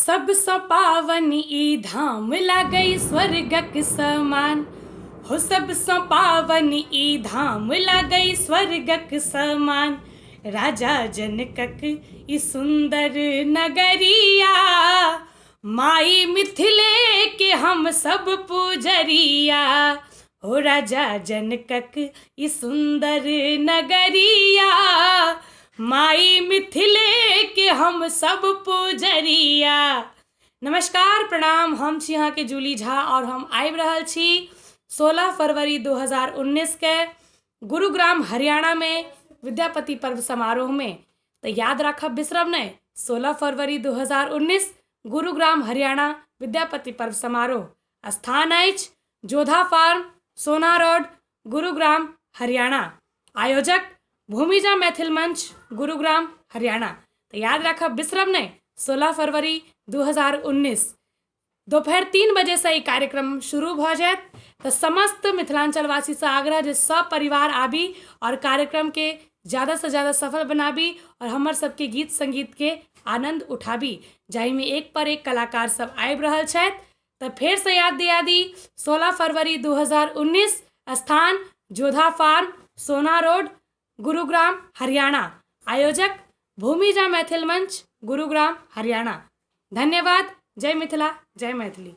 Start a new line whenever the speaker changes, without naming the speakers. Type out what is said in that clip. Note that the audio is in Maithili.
सबसँ पावन ई धाम लागै स्वर्गक समान हो सबसँ पावन ई धाम लागै स्वर्गक समान राजा जनकक ई सुन्दर नगरिया माई मिथिले के हम सब पुजरिया हो राजा जनकक ई सुन्दर नगरिया माई मिथिले के हम सब पुजरिया। नमस्कार प्रणाम, हम छी अहाँके जूली झा और हम आबि रहल छी 16 फरवरी 2019 के गुरुग्राम हरियाणा में विद्यापति पर्व समारोह में। तऽ याद राखब, बिसरब नहि, 16 फरवरी 2019 गुरुग्राम हरियाणा विद्यापति पर्व समारोह। स्थान अछि जोधा फार्म, सोना रोड, गुरुग्राम हरियाणा। आयोजक भूमिजा मैथिल मंच, गुरुग्राम हरियाणा। तऽ याद राखब, बिसरब नहि, 16 फरवरी 2019 दोपहर 3 बजेसँ ई कार्यक्रम शुरू भऽ जायत। तऽ समस्त मिथिलाञ्चलवासीसँ आग्रह जे सब परिवार आबी आओर कार्यक्रमके ज़्यादासँ ज़्यादा सफल बनाबी आओर हमर सबके गीत सङ्गीतके आनन्द उठाबी, जाहिमे एक पर एक कलाकार सब आबि रहल छथि। तऽ फेरसँ याद दिया दी, 16 फरवरी 2019, स्थान जोधा फार्म, सोना रोड, गुरुग्राम हरियाणा। आयोजक भूमिजा मैथिल मंच, गुरुग्राम हरियाणा। धन्यवाद। जय मिथिला, जय मैथिली।